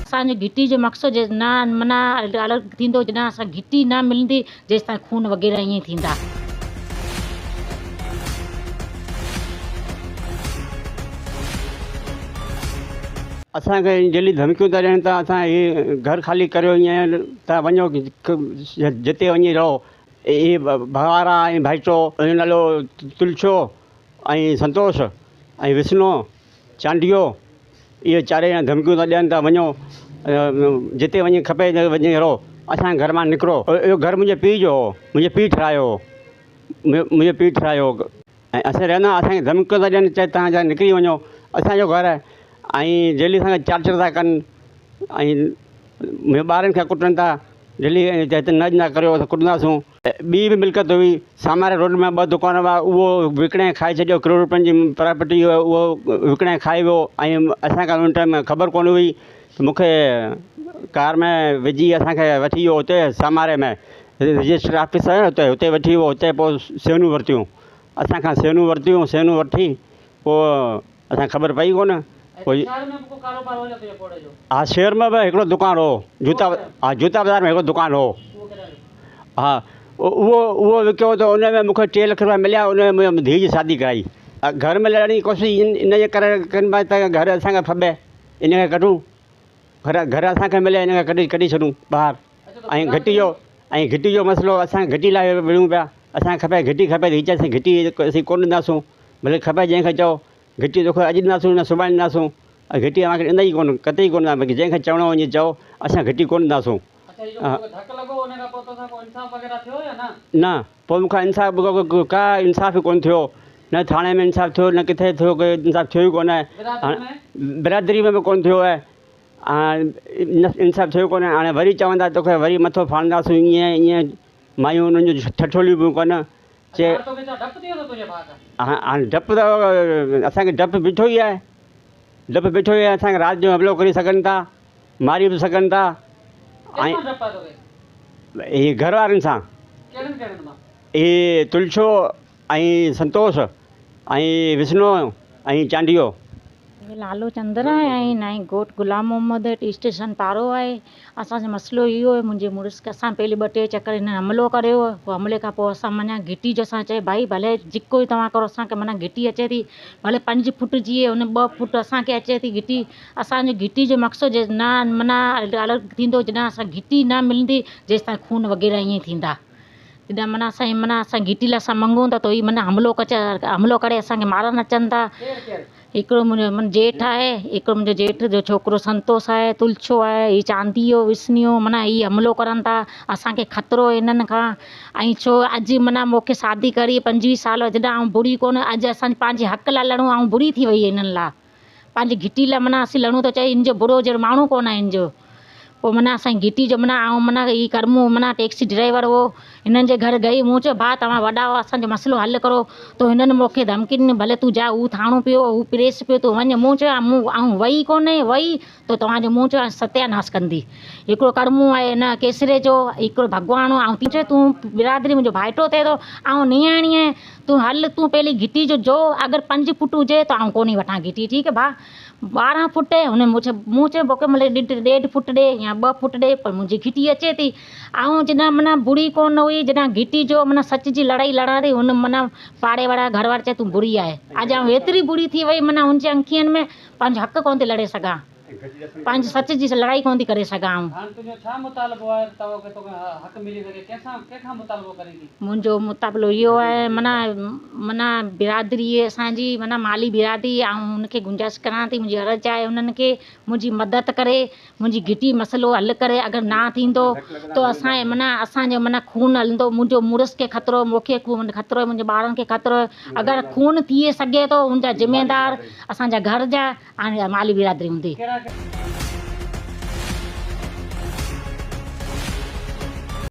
اسان جو گهٽي جو مقصد جي نه معنيٰ الڳ ٿيندو جڏهن اسان گهٽي نه ملندي جيستائين خون وغيره ائين ئي ٿيندا. اسان کي ڊيلي ڌمڪيون ٿا ڏين ته اسان هي گهر خالي ڪريو ائين ته وڃو جتي وڃي رهو هي ڀوارا ۽ ڀائيچو ان جو نالو تلڇو ۽ سنتوش ۽ وسنو چانڊيو اهي چارئي ڄڻا ڌمڪيون ٿا ڏين ته وڃو جتي وڃي کپي وڃي رهو اسان جي گهر مان نڪرو اهو گهر منهنجي پيء جو هو منهنجي پيء ٺهرايو هو منهنجي پيء ٺهرايو هو ۽ اسين رهندا اسان کي ڌمڪيون ٿا ڏين چئي توهان جا نڪري وڃو اسان جو گهر آهي ۽ ڊيلي اسان کي ٽارچر ٿا ڪن ۽ منهنجي ٻارن کي ڪٽن ٿا ڊيلي چئي ته نه نه ڪريو اسان ڪٽنداسون ٻي به ملڪيت هئي ساماري روڊ ۾ ٻه دڪان هئا اهو وڪڻي کائي ڇڏيو ڪروڙ روپين جي پراپرٽي هئي اهو وڪڻي کائي ويو ۽ اسان کي ان ٽائيم خبر ڪونه هئي ته مون کي ڪار ۾ وجهي اسان کي وٺي ويو اتي ساماري ۾ رجسٽر آفيس آهي نه اتي اتي وٺي ويو اتي پوءِ سينون ورتيون اسان کان سينون ورتيون سينون وٺي پوءِ اسان کي خبر پئي ڪونه پوء ها شهر ۾ به هڪڙو دڪان هو جوتا ها جوتا بازار ۾ هڪڙو دڪان هو ها اهو اهو وڪيو ته ان ۾ مونکي ٽي لک روپيا مليا ان ۾ منهنجي ڌيء جي شادي ڪرائي گهر ۾ لڙڻ جي ڪوشش ان جي ڪري ڪن پيا ته گهر اسان کي ڦٻي ان کي ڪڍون گهر گهر اسان کي ملي ان کي ڪڍي ڪڍي ڇڏون ٻاهر ۽ گهٽي جو ۽ گهٽي جو مسئلو اسان گهٽي لاء وڙهون پيا اسان کي کپي گهٽي کپي ته هي چئي اسين گهٽي اسين ڪونه ڏينداسون ڀلي کپي جنهن کي چئو گهٽي توکي اڄ ڏينداسون نه سڀاڻي ڏينداسون ۽ گهٽي اوهان کي ڏيندا ئي ڪونه قطعي ڪونه ڏيندا جنهن کي چوڻو وڃي چئو اسان گهٽي ڪونه ڏينداسون. نه پوء مون کان انصاف ڪا انصاف ئي ڪونه ٿيو نه ٿاڻي ۾ انصاف ٿيو نه ڪٿي ٿيو ڪوئي انصاف ٿيو ئي ڪونه برادري ۾ به ڪونه ٿيو آهي انصاف ٿيو ڪونه هاڻي وري چون ٿا توکي وري مٿو ڦاڙنداسون ائين ائين مايون انهن جون ٺٺوليون پيون ڪن چي هاڻي ڊپ ته اسان کي ڊپ بيٺو ئي آهي ڊپ بيٺو ئي آهي اسان کي رات جو حملو ڪري سگهن ٿا ماري به سگهن ٿا ۽ هي گهر وارن سان هي تلڇو ۽ سنتوش ۽ وسنو ۽ چانڊيو. منهنجو نالو چندر آهي ۽ نائين ڳوٺ غلام محمد ٽي اسٽيشن پاڙو آهي. اسان جو مسئلو اهو هو منهنجي مڙس کي اسان پهلي ٻه ٽي چڪر هن حملو ڪريو پوءِ حملي کان پوءِ اسان معنيٰ گهٽي جو اسان چيو ڀائي ڀلي جيڪو ئي توهان ڪرو اسان کي معنيٰ گهٽي اچي ٿي ڀلي پنج فوٽ جي هن ٻه فوٽ اسان کي اچي ٿي گهٽي اسان جو گهٽي جو مقصد نه معنيٰ الڳ ٿيندو جڏهن اسان گهٽي نه ملندي جيستائين خون وغيره ائين ٿيندا تڏهن معنيٰ اسان جي معنيٰ اسان گهٽي لاءِ اسان مڱون ٿا ته ئي معنيٰ حملو ڪچ حملو ڪري اسان کي مارڻ اچن ٿا. هڪڙو منهنجو من ڄيٺ آهي هڪڙو منهنجو ڄيٺ جو ڇوڪرو سنتوش آهي تلڇو آهي هي چانديو وسنيو معنيٰ هي حملو ڪرن ٿا اسان کي خطرو هنن کان ۽ ڇو اڄ معنيٰ مون کي شادي ڪري 25 سال جڏهن آئون بري ڪونه اڄ اسان پنهنجي حق لاءِ لڙون آئون بري ٿي وئي هنن لاءِ پنهنجي گهٽي لاءِ معنيٰ اسين لڙون ته چئي هن جو برو جهڙو ماڻهو ڪونه آهي هن جو پوءِ معنيٰ اسان جي گهٽي جو معنيٰ آئون معنيٰ هي ڪرمو معنيٰ ٽيڪسي ڊرائيور هو هنن جي گهر گئي مون چيو ڀاءُ توهان وڏا آهيو اسان جو مسئلو حل ڪرو ته هنن مون کي ڌمڪي ڏني ڀلي تون جا هو ٿاڻو پيو هو پريس پيو تون وڃ مون چيو مون آئون وئي ڪونه وئي ته توهان جو مون چيو ستياناس ڪندي هڪڙو ڪرمو آهي هن ڪيسري جو هڪڙو ڀڳواڻو آئون چيو تون برادري منهنجو ڀائٽو ٿئي ٿو آئون نياڻي آهيان تون هل تون پهلي گهٽي جو جو اگر 5 فوٽ هجي ته آئون ڪونهي وٺان گهٽي ٺيڪ آهي ڀاء 12 فوٽ هن مون چيو مون چيو مون کي ملي ڏيڍ فوٽ ڏي يا 2 فوٽ ڏي پر منهنجي گهٽي اچي ٿي آئون جڏهن معنيٰ بري ڪونه هئي جڏهن گهٽي جو معنيٰ سچ جي لڙائي لڙان ٿي هن معنيٰ پاڙي وارا گهر وارا چئي تون بري آهي اڄ آئون ايتري بري ٿي وئي معنيٰ هن جي اکين ۾ پنهنجو حق ڪونه ٿي لڙي سگهان پنهنجي سچ جي لڙائي ڪونه ٿي ڪري سگهان آئون. هاڻ تنهنجو ڇا مطالبو آهي ته توکي توکي حق ملي سگهي ڪنهن سان ڪنهن کان مطالبو ڪرين ٿي؟ منهنجو مطالبو اهو آهي معنيٰ معنيٰ برادري اسان جي معنيٰ مالي برادري آئون ان کي گنجائش ڪران ٿي منهنجي عرض آهي انهن کي منهنجي مدد ڪري منهنجي گهٽي مسئلو حل ڪري اگر نه ٿيندو ته اسان جي معنيٰ اسان جو معنيٰ خون هلندو منهنجو مڙس کي خطرو مون کي خون خطرو منهنجي ٻارن کي خطرو اگر خون ٿي سگهي ٿو ان جا ذميدار اسان جا گهر جا ۽ مالي برادري هوندي.